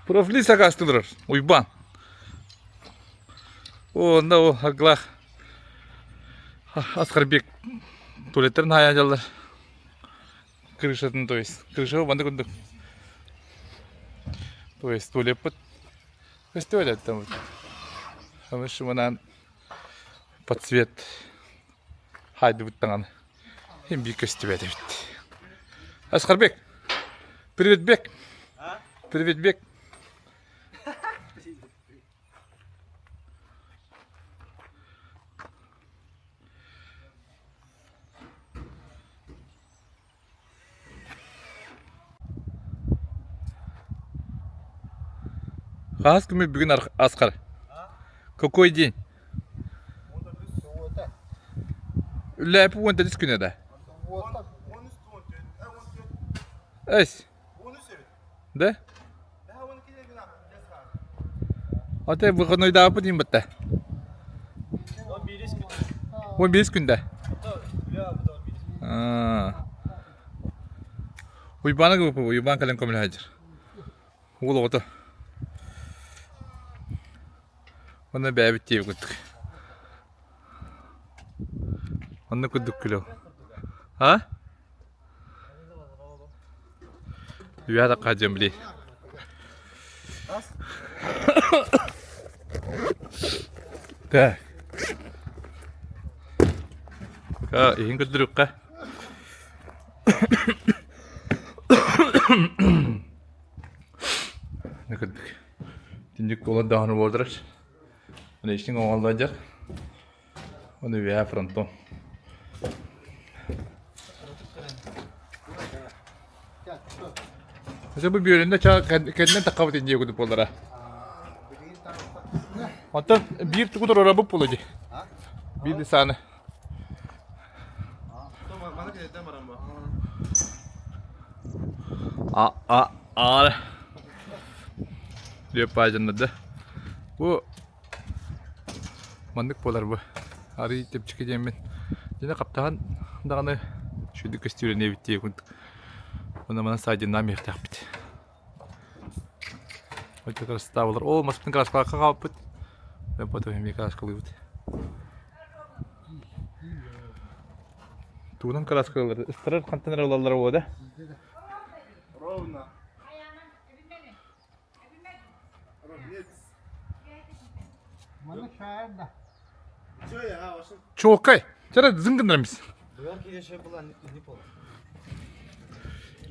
[SPEAKER 1] Профили сакаастыылар Уйбаан. О, онно ол аргылаах Асқарбек туалеттарын хаайан дьаллар. Крышатын, то есть, крыша манна курдук. То есть туалеппыт көстүбэт эттэммит. Аны под цвет хаайдыбыт даҕаны. Син биир көстүбэт эбит. Асқарбек! Привет, Бек! Привет, Бек! Хаас күмү бүгүн Асқар. Какой день? Үллээпи уон төрүс күнэ да? Эс. Да? Ате выходнойдааппыт иин батта. 15 күндэ. Уйбаана группа Уйбаан кэлэн көмөлөһө Уол оҕото. Онно бэйэбит диэбит курдук. Онно курдук күлэв. А? Үөһэ тахха дьон били. Так. Иһин көрдөрүөххэ. Кырдык. Түннүк буолан даҕаны буоллар. Аны истиҥ оҥоһуллар. Оны үөһэ фронтон. Ose bu bölümde кэннен таххабыт инде курдук буоллара. Онтон биир тугу турарабыт буолуо дии. Биир сааны. А а а диэп баайдьаннарда. Бу Маннык буолар бу. Арыый чэпчэки диэммин. Дьиҥэ хаптаһан даҕаны үчүгэйдик көстүүлэниэбит дии курдук. Уонна манан саадьыннаан иһиэхтээхпит. Оччо красота буолар. Оо, маспытын краскалаахха хаалбыппыт. Потом эмиэ краскалыыбыт. Тугунан краскалыыллар? Ыстарар хантан эрэ ылаллара буолуо да?
[SPEAKER 5] Ровно.
[SPEAKER 1] Чуолкай. Чара зың гыннармыз.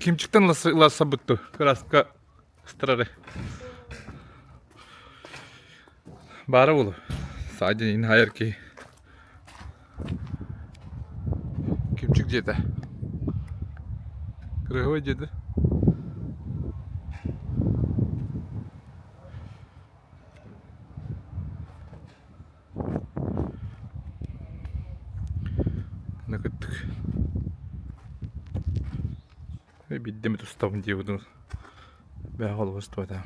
[SPEAKER 1] Кимчиктен ыласабытту. Краска ыстырары. Баара болу. Саадин ин хайар ки. Кимчик дьиэтэ. Кырыһыбай дьиэтэ. Накыттык. Биирдэ эмит устабын диэбитим. Бэҕэ холобур устубатаҕым.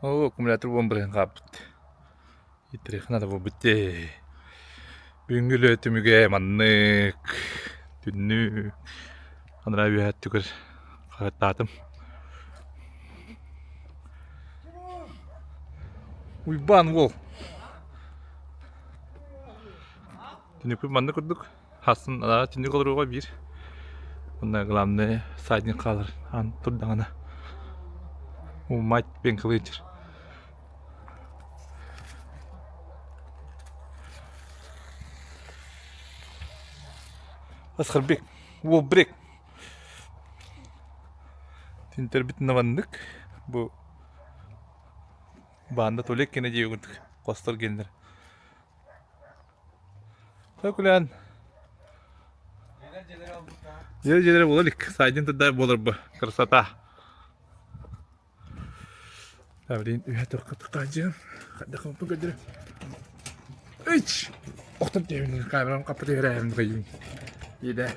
[SPEAKER 1] Оо, аккумулятор буолан бырыһын хаалбыт. Итириэх наада буолбут дии. Бүгүҥҥү үлэ түмүгэ маннык. Түннүк. Анараа үөһэ өттүгэр хаһыаттаатым. Уйбаан уол. Түннүкпүт маннык курдук. Хасын анараа түннүк олоруоҕа биир. Уонна главное садник хаалар аан турдаҕына. Мать пенкалыыр. Асхарбек, Уолбрек. Тинтербит наваннык. Бу баанда туалет кэнэ диэбит костор геннер. Көкүлээн. Дьиэлэр дьиэлэр буола илик. Сайдын турда буолар бу. Красота. Блин, үһэ турка-турка дьиэм. Хайдах оппун көрдөрө. Үч! Охтон тиэбин камерам хаппыт иһэрээһин кыйын. Иидэ.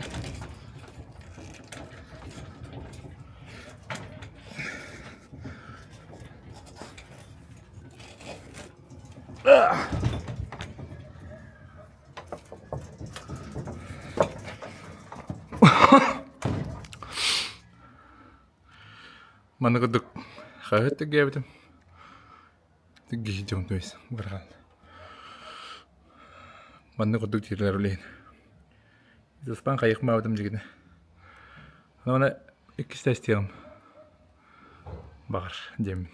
[SPEAKER 1] Манна курдук хаһыат тиргээбитим. Тиргиһи дьон то есть барҕан. Манна курдук тирлэр үлэһин. Заспан хайыхмаабытым дьигинэ. Аны иккис тестиэҕим. Баҕар диэммин.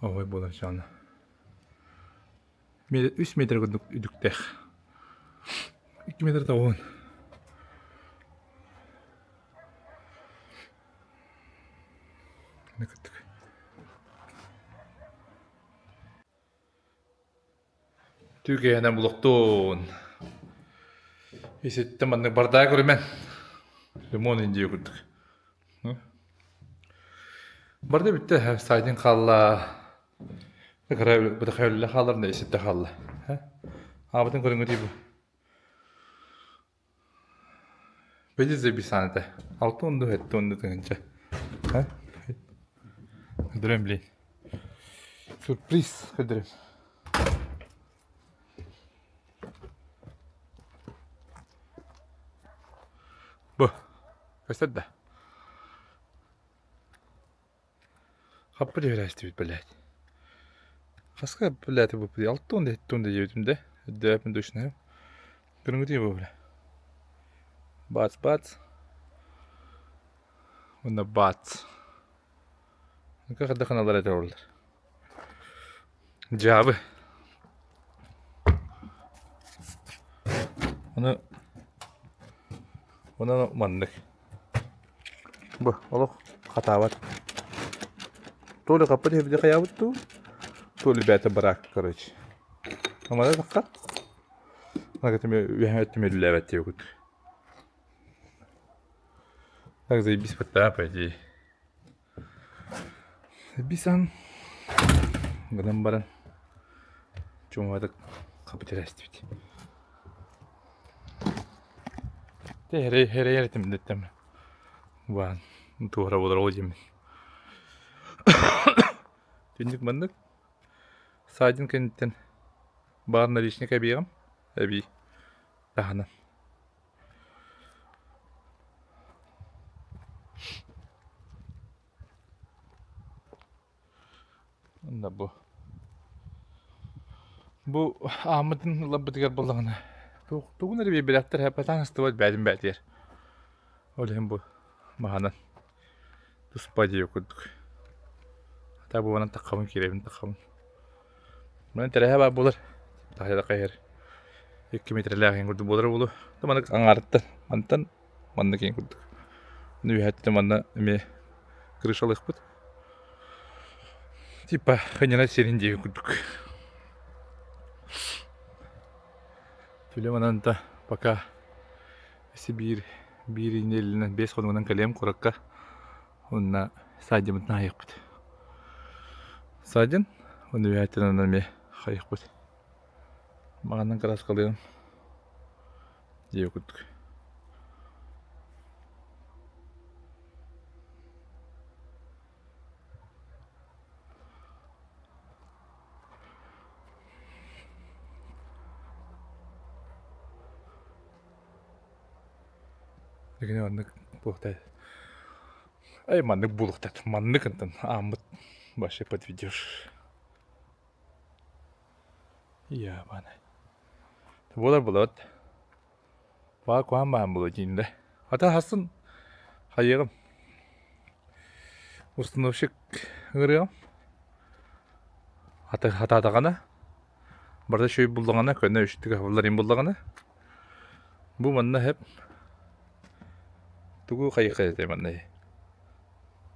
[SPEAKER 1] Оҕой буолар дьоно. Үс метр курдук үдүктээх. 2 метр тоҕуһун. Түүкэһинэн булуктуун. Иситтэн маннык бардаа көрүмэн. Лимон индия курдук. Барда бүттэ сайдын хаалла. Бытахайылла хаалар да иситте хаалла. Аабытын көрүҥҥүтүй бу. Бэдис забисан этэ. Алты онду этте онду тыһынча. Көрдөрөм блин. Сюрприз көрдөрөм. Бу. Көстөр да. Хаппыт үөрээстибит блядь. Хаска блядь бу 6 7 диэбитим да өйдөөппүн точно. Көрүҥүтүй бу бля. Бац бац. Уонна бац. Хайдах аналар этэ олар. Дьаабы. Ону Онон маннык. Бу олох хатаабат. То ли хаппыт иһибити хайаабыт дуу, то ли бэйэтэ бараак короче. Амара тахха. Үөһэ өттүм үлэлээбэт диэбит. Так заебись да, по идее. Заебись гынан баран чуҥаатык хапыт эрэстибит. Эрэйэр этим дэттем. Баан туора буолар ол диэммин. Түннүк маннык. Саадин кэнниттэн баар наличник эбиэҕим. Эбии таһынан. Онно бу бу ааммытын ыларбытыгар буоллаҕына тугун эрэ биэрбэтэхтэр хаппатаан ыстыбат бээтин бээтигэр. Ол иһин бу маһынан туспа дьиэ курдук. Хата буолан таххабын киирэбин таххабын. Манан тэрэһэ баар буолар. Таһыйа хайыһар 2 метрэлээх иһин курдук буолара буолуо. Маннык аҥаарыттан мантан маннык иһин курдук. Үөһэттэн манна эмиэ крышалыахпыт. Типа ханньана сирин диэки курдук. Түлэ манан да пока Сибиир биир нэдиэлэнэн 5 хонугунан кэлиэм куоракка. Уонна саадьымытын хайыахпыт. Саадьын уонна үөһээттэн онно эмиэ хайыахпыт. Маҕанан кырааскалыам диэ курдук. Дигини маннык буолуохтай. Ай маннык буолуохтаах. Маннык ынтан ааммыт вообще подведешь. Ябанай. Буолар буолабыт. Баа куһаан баан буолуо диин да. Ата хасын хайыаҕым. Установщик ыҥырыаҕым. Ата хатаатаҕына барыта үчүгэй буллаҕына көнө үчүгэй булларым буллаҕына бу манна хэп тугу хайыахха этэй манна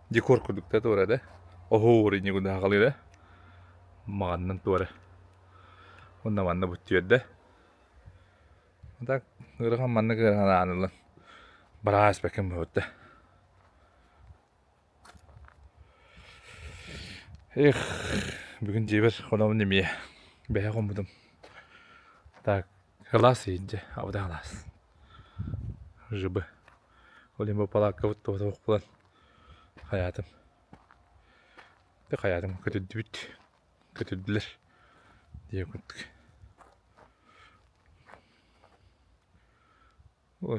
[SPEAKER 1] декор курдук да туора да оһуор инньэ гына маҕаннан туора уонна манна бүттүөрдэ так ыарахан маннык ыарахан аан ылан быраас бэкин буолта Эх, бүгүн дьиэбэр хонобун эмиэ бэһэ хоммутум. Так, кылаас иһин дьэ, абыта кылаас. Жыбы. Ол иһин бу палааккабыт туох буолан хайаатым. Хайаатым көтүрдүбүт. Көтүрдүлэр диэ курдук.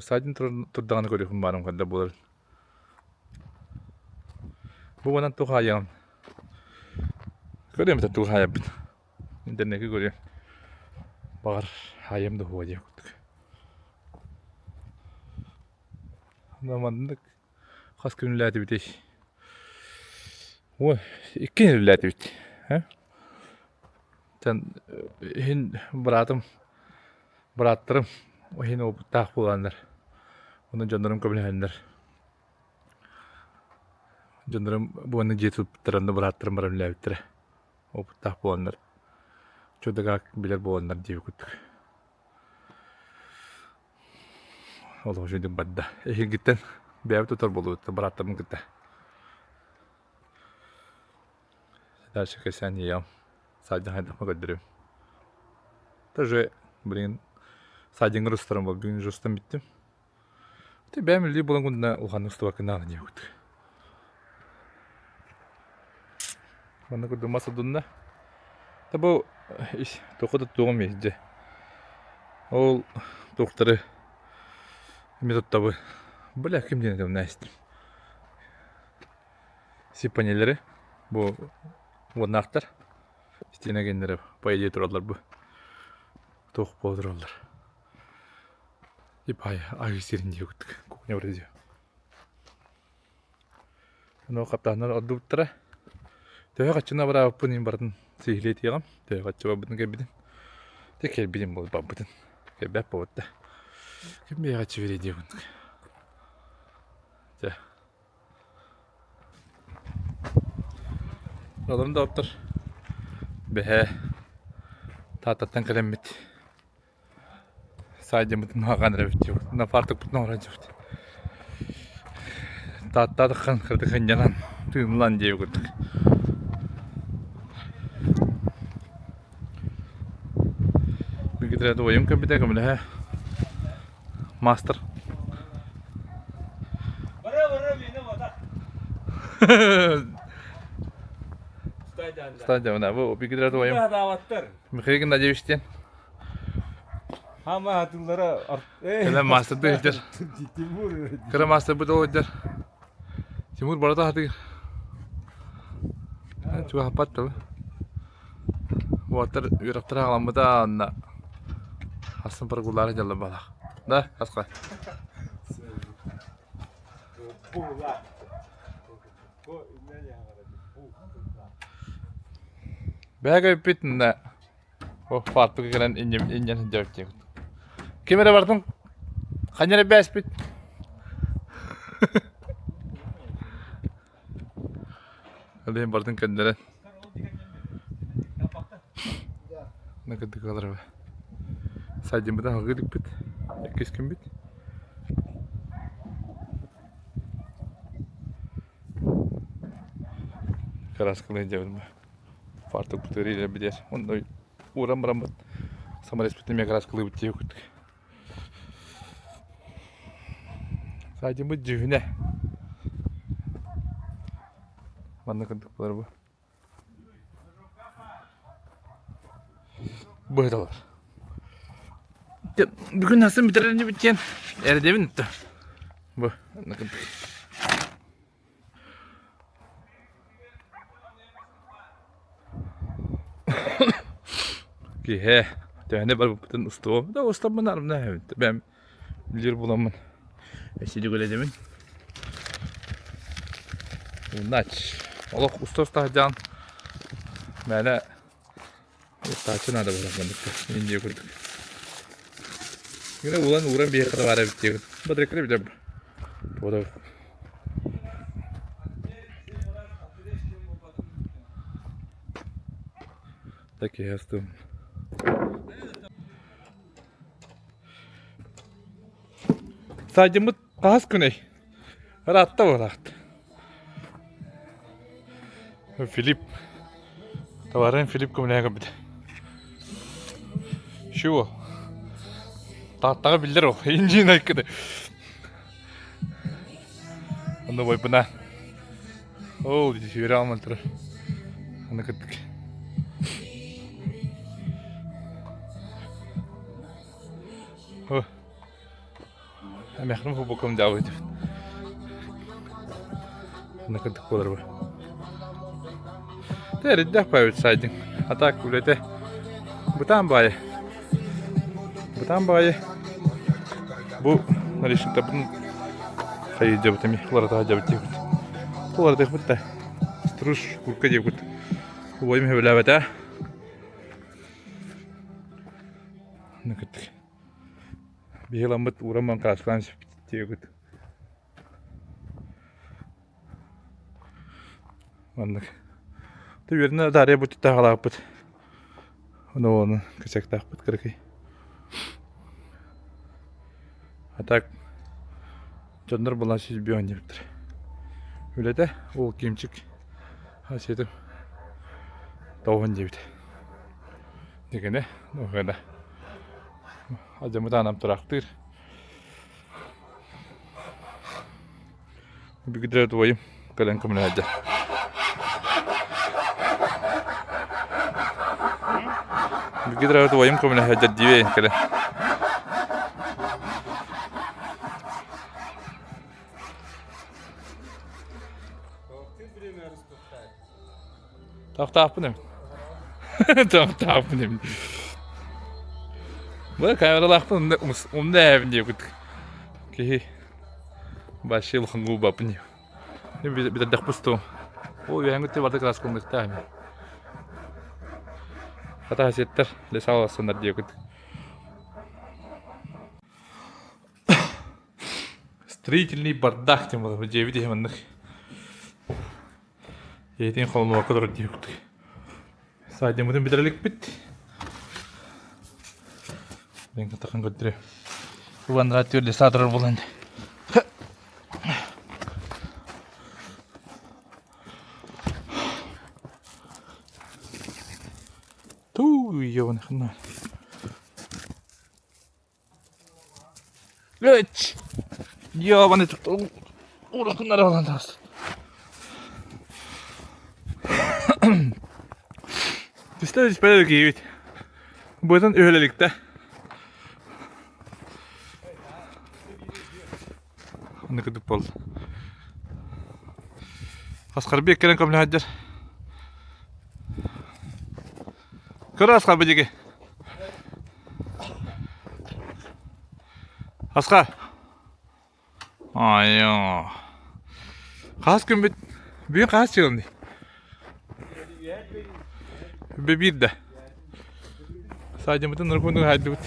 [SPEAKER 1] Саадьын турдаҕына көрүөхпүн баарым хайдах буоларын. Бу манан туох аайаҕын? Көрүөм этэ туох аайарбын. Интернеккэ көрүөм. Баҕар аайам да уһуо диэх курдук. Маннык хас күн үлэлээтибитий? Ой, иккиэн үлэлээтибит. Иһин быраатым Бырааттарым иһин уопуттаах буоланнар, онон дьоннорум көмөлөһөннөр, дьоннорум буонна дьиэ туппуттара, онно бырааттарым баран үлэлээбиттэрэ. Уопуттаах буоланнар, чудагаак билэр буоланнар диэбит курдук. Олох үчүгэйдик барда. Эһигиттэн бэйэбит тутар буоллубут бырааттарбын кытта. Дальше кэпсээн ийэм саадьын хайдахпын көрдөрүөм. Тоже блин саадьыҥҥа устарым буол бүгүн уже устан бүттүм. Ты бэйэм үлэлии буолан кунна улаханнык устубаккын диye курдук. Манна курдук мас одунна. Та бу туохха да туоҕум иһдьэ. Ол туохтары эмиэ туттабы. Бля ким диэн этим истим. Сипанелери бу уоннаахтар стена геннere по идее тураллар бу туох буола тураллар типа аһыы сирин дии курдук кухня вроде ону хаптаһыннар ордубуттара төһө хаччына бараабыппын иһин барытын сиһилии этиэҕим төһө хаччы барбытын кэлбитин те кэлбитим буол барбытын кэлбэт буолбут да ким бэйэҕэ чибири диэбин дьэ Олорун доҕоттор бэһээ Тааттаттан кэлэммит саадьыммытын ааҕан эрэбит диэбит фартукпутун оҥорон дьиэбит Тааттаатаххан кыратык сынньанан тыынылан диэбит курдук Бүгүн убайым кэлбитэ көмөлөһө Мастер. Стадион, бу бигидер твоим. Михаил Геннадьевич диэн.
[SPEAKER 5] Хама атыллара
[SPEAKER 1] Кэлэн мастер дыр.
[SPEAKER 5] Тимур.
[SPEAKER 1] Кыра мастер бу дыр. Тимур барата хатыгыр. Чугаһаппат тыл. Уолаттар үөрэхтэрэ аҕаламмыта анна Астын прогуллаары дьалла балах. Да, аска. Бэгэ бүппүт мында о фартук кэлэн инньэн инньэн сылдьабыт диэбит. Ким эрэ бартын ханна эрэ бээспит. Алейн бардын көннөрөн. Накырдык алар Садьыммытын алгыы иликпит. Иккис күммүт. Краскалыы дьэбин фартук бутырыыр билэр. Онно ууран бараммыт самолеспытын эмиэ краскалыыбыт диэбит. Саадьыммыт дьүһүнэ манна курдук буолар бу. Быһыталар. Бүгүн астын бүтэрэр инибит диэн эрэдэбин да. Бу Киһи төһөнү барбыппытын устуом да устаммын арымна бэм билир буламмын эсири үлэлэмин Унач олох уста устаһдьаан мээнэ устааччы наада буолар манныкка индия курдук Гына улан ууран биһиэхэ да баар эбит диэбит батарейканы билэм Туода Так и астым. Саадьыммыт хаһыс күнэй? Ыраатта буолаахт. Филипп. Товарым Филипп көмөлөһө көрбүтэ. Чего? Тааттаҕа биллэр ол. Инжин айкыды. Онно бойбуна. Ол үөрэ алман турар. Аны кыттык. Эмээхрим футболкам дьаабы этибит. Аны кырдык буолар бу. Тэриддэх баайбыт сайдың. А так үлэтэ бытаан баайы. Бытаан баайы. Бу наличниктарбын хайыдьабыт эми уларытаха дьабыт диэбит. Уларытыахпыт да. Струш курка диэбит. Убайым сөбүлээбэтэ. Аны кырдык. Биһиламмыт ууран кааскалаан сүппүт Маннык. Үөрэнэ таарыйа бу таһалаахпыт. Ону ону косяктаахпыт кыракый. А так дьоннор булан сүүс диэбиттэр. Үлэтэ ол кимчик хасиэтим тоҕуһун диэбит. Дигэнэ, да. Алдьаммыт аанам тураахтыыр. Бүгүдүрэ туойум кэлэн көмөлөһөдө. Бүгүдүрэ туойум көмөлөһөдө диэбэйин кэлэн. Тохтоохпун эбит. Тохтоохпун эбит. Бу камералаахпын умна эбин диэбит. Киһи вообще улахан губаппын диэ. Битэрдэх пусту. О, үөһэҥҥүттэ барда краскалыныктаах эми. Хата сеттер лесалассаннар диэбит. Строительный бардак диэн буолар. Дьиэбит иһэ маннык. Ийэтин холунуокка турар диэбит. Саадьыммытын бүтэрэ иликпит. Мен кытахан көрдөрө. Иван түөрдэ саатырар буолан. Туу, ёбаный хана. Үч! Ёбаный уракыннар алан таас. Түстэ түспэдэ киһибит. Бытын үһөлеликте. Аны кыдык бол. Аскарбек кэлэн көмөлөһөддер. Көр Асхар бу Асхар. Айо. Хас күн бүт бүгүн хас чыгын Бе биир да. Саадьымытын нуркунук хайдыбыт.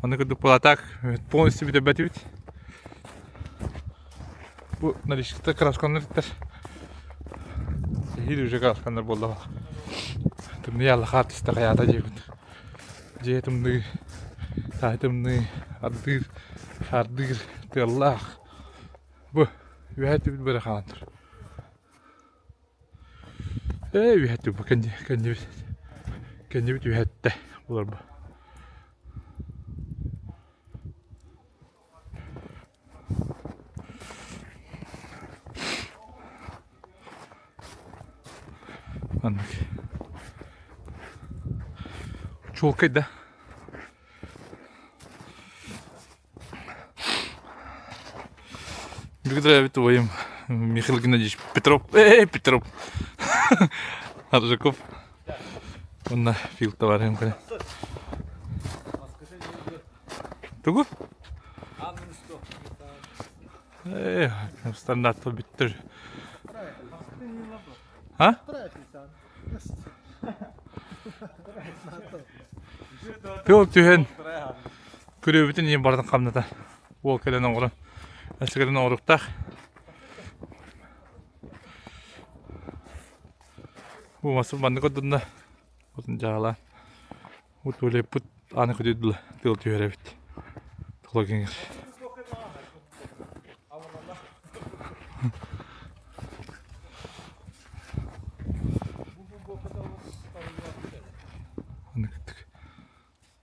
[SPEAKER 1] Оны курдук полатак полностью бүтэрбэтибит. Бу наличникта красканнар иттер. Эһиил уже красканнар буолла. Тымныы алла хаар түстэ хайаата диэбит. Дьиэ тымныы, таай тымныы, ардыыр, хардыыр, тыаллаах. Бу үөһэ түбүт бары хаалан тур. Ээ үөһэ түбүт кэннибит кэннибит үөһэттэ булар бу. Маннык. Чуолкай да. Бүгүн убайым Михаил Геннадьевич Петров, э, Петров, Аржаков. Онно фил товарым кэлэн. Тугу? Э, стандарт бүттүр. А? Тыл түһэн күрүөбүтүн иһин барытын хамната. Уол кэлэн оҥорон, өссө кэлэн оҥоруктаах. Бу мас маннык отдунна. Отун дьаалаан. Утулеппут аны көтүдүла тыл түһэрэбит. Тула киҥир.